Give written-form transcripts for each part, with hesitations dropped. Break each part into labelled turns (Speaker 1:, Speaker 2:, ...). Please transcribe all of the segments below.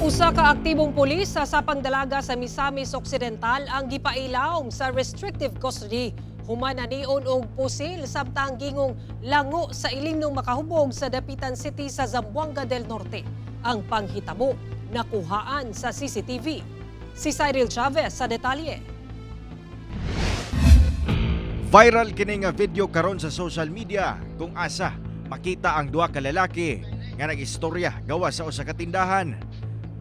Speaker 1: Usa ka aktibong pulis sa Sapang Dalaga sa Misamis Occidental ang gipailawom sa restrictive custody human nanion og pusil samtang gingong lango sa ilimnong makahubog sa Dapitan City sa Zamboanga del Norte. Ang panghitabo nakuhaan sa CCTV. Si Cyril Chavez sa detalye.
Speaker 2: Viral kini nga video karon sa social media kung asa makita ang duha ka lalaki nga nag-istorya gawas sa usa ka tindahan.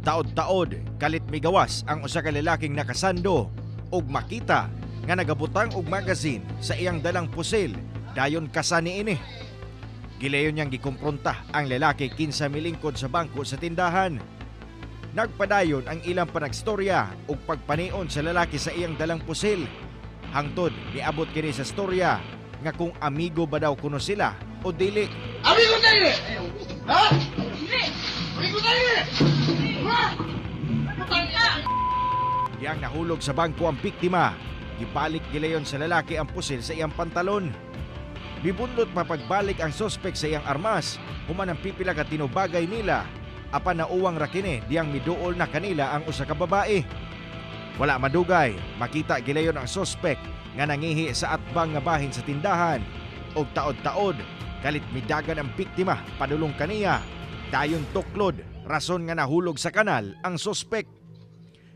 Speaker 2: Taod-taod kalit migawas ang usa ka lalaking nakasando ug makita nga nagabutang og magazine sa iyang dalang pusil, dayon kasa niini. Gilayon niyang gikumpronta ang lalaki kinsa milingkod sa bangko sa tindahan. Nagpadayon ang ilang panagstorya ug pagpanion sa lalaki sa iyang dalang pusil. Hangtod niabot kini sa storya nga kung amigo ba daw kuno sila o dili.
Speaker 3: Amigo tayo! Ha? Amigo tayo! Ha?
Speaker 2: Diyang nahulog sa bangko ang biktima. Gibalik gilayon sa lalaki ang pusil sa iyang pantalon. Mibunlot pa pagbalik ang sospek sa iyang armas human ang pipila ka tinubagay nila, apan nauwang ra kini diyang miduol na kanila ang usa ka babae. Wala madugay, makita gilayon ang sospek nga nangihi sa atbang nga bahin sa tindahan og taod-taod kalit midagan ang biktima padulong kaniya, dayon tuklod, rason nga nahulog sa kanal ang sospek.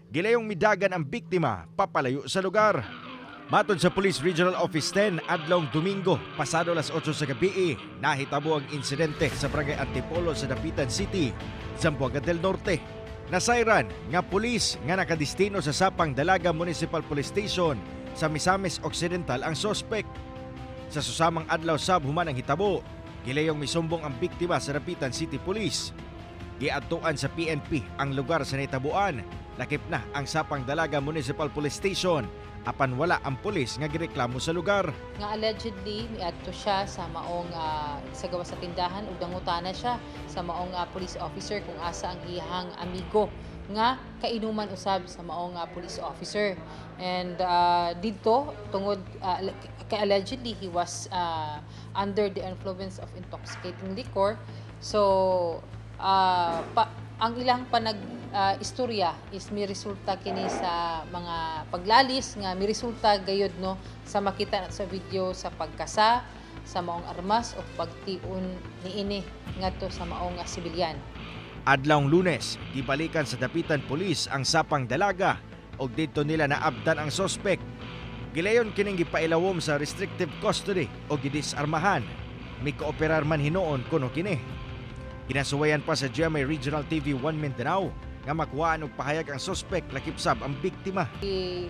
Speaker 2: Gilayong midagan ang biktima papalayo sa lugar. Matod sa Police Regional Office 10, adlong Domingo, pasado alas 8 sa gabi, nahitabo ang insidente sa Barangay Antipolo sa Dapitan City, Zamboanga del Norte. Nasayran nga pulis nga nakadestino sa Sapang Dalaga Municipal Police Station sa Misamis Occidental ang sospek. Sa susamang adlaw sab human ang hitabo, gilayong misumbong ang biktima sa Dapitan City Police. Giadtuan sa PNP ang lugar sa nahitabuan. Lakip na ang Sapang Dalaga Municipal Police Station, apan wala ang pulis nga gireklamo sa lugar.
Speaker 4: Nga allegedly miadto siya sa maong sa gawas sa tindahan ug nangutana siya sa maong police officer kung asa ang iyang amigo nga kainuman usab sa maong police officer. And didto, tungod kay allegedly he was under the influence of intoxicating liquor, so ang ilang panag istorya is miresulta kini sa mga paglalis nga miresulta gayud, no, sa makita na sa video sa pagkasa sa maong armas o pagtion niini ngadto sa maong sibilyan.
Speaker 2: Adlawng Lunes, gibalikan sa Dapitan Police ang Sapang Dalaga ug didto nila naabtan ang sospek. Gilayon kining gipailawom sa restrictive custody o gidisarmahan. Mikooperar man hinuon kuno kini. Ginasuwayan pa sa GMA Regional TV 1 Mindanao nga makuhaan og pahayag ang sospek lakip sab ang biktima.
Speaker 4: I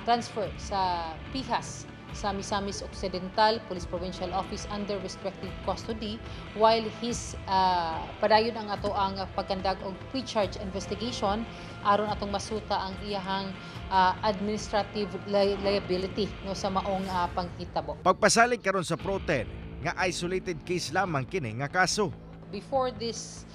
Speaker 4: transfer sa Pihas sa Misamis Occidental Police Provincial Office under restrictive custody while his padayon ang ato ang pagkandak og pre-charge investigation aron atong masuta ang iyahang administrative liability, no, sa maong panghitabo.
Speaker 2: Pagpasalig karon sa Proten nga isolated case lamang kini nga kaso.
Speaker 4: Before this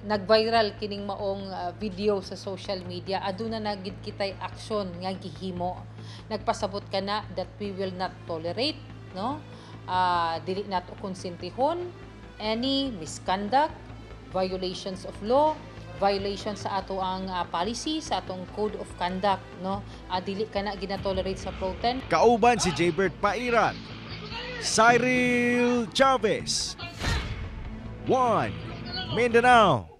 Speaker 4: nag-viral kining maong video sa social media, aduna na gid kitay aksyon nga gihimo. Nagpasabot kana that we will not tolerate, no, dili nato konsentihon any misconduct, violations of law, violation sa ato ang policy, sa atong code of conduct, no. Dili kana ginatolerate sa Proten.
Speaker 2: Kauban si Jaybert Pairan, Cyril Chavez, 1 Mindanao.